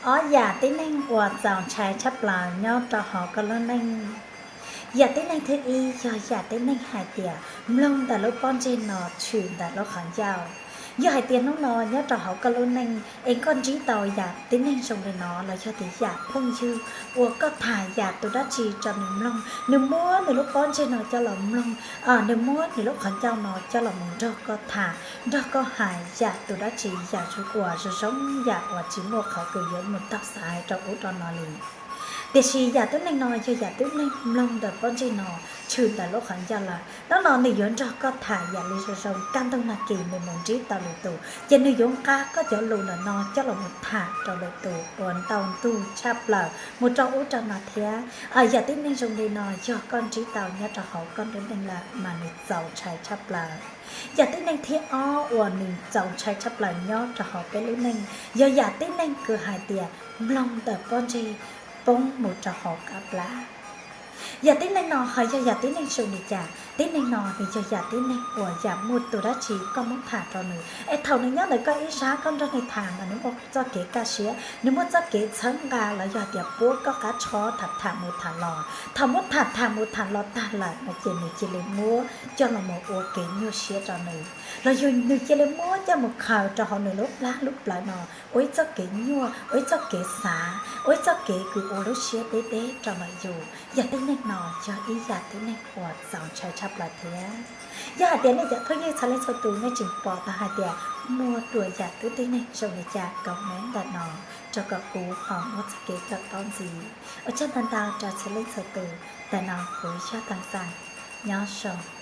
Ob yam tib neeg uas txaus ntshai tshaj plaws nyob rau hauv koj lub neej. Yam tib neeg thib ib yog yam tib neeg hais tias mloog ntawm lub pob ntseg no tshwm ntawm lub qhov ncauj. Yog hais tias hnub no nyob rau hauv koj lub neej es koj ntsib tau yam tib neeg zoo li no los yog tias yam phooj ywg uas koj tham yam tus dab tsi rau nws mloog, nws muab nws lub pob ntseg no coj los mloog, nws muab nws lub qhov ncauj no coj los mus nrog koj tham, nrog koj hais yam tus dab tsi, yam uas zoo zoo, yam uas tsis muaj qhov kws yuav mus taug xaiv rau ub rau no li. Tiam sis yam tib neeg no yog yam tib neeg mloog ntawm pob ntseg no tshwm ntawm lub qhov ncauj lawm, hnub no nws yuav nrog koj tham yam li zoo zoo, kaj ntug nag kis nws mus ntsib tau lwm tus ces nws yuav nqa koj cov lus ntawm no coj los mus tham rau lwm tus uas ntau ntug tshaj plaws mus rau ub rau no thiab. Yam tib neeg zoo li no yog koj ntsib tau nyob rau hauv koj lub neej lawm mas nws txaus ntshai tshaj plaws. Yam tib neeg thib ob uas nws txaus ntshai tshaj plaws nyob rau hauv peb lub neej yog yam tib neeg kws hais tias mloog ntawm pob ntseg poob mus rau hauv qab plab. Yam tib neeg no ho yog yam tib neeg zoo li cas? Tib neeg no nws yog yam tib neeg uas yam muaj tus dab tsi koj muab tham rau nws es thaum nws nyob ntawm koj ib sab koj nrog nws tham mas nws muaj txoj kev kaj siab, nws muaj txoj kev txhawb nqa los yog tias puab koj qab tsho tham tham mus tham los. Thaum muab tham tham mus tham los tag lawm no ces nws cia li muab coj los mus ua kev nyuaj siab rau nws, los yog nws cia li muab coj mus khaws rau hauv nws lub plab lub plawv no ua ib txoj kev nyuaj, ua ib txoj kev xav, ua ib txoj kev kws ua lub siab deb deb rau ntawm yus. Yam tib neeg no yog ib yam tib neeg uas txaus ntshai tshaj plaws thiab. Yog hais tias nej cov phooj ywg txhua leej txhua tus nej tseem pom tau hais tias muaj dua yam tib neeg zoo li cas comment ntawm no rau kom kuv ho muaj txoj kev kawm paub ntxiv. Ua tsaug ntau ntau rau txhua leej txhua tus, ntawm no kuv yog Tag Xas, nyob zoo.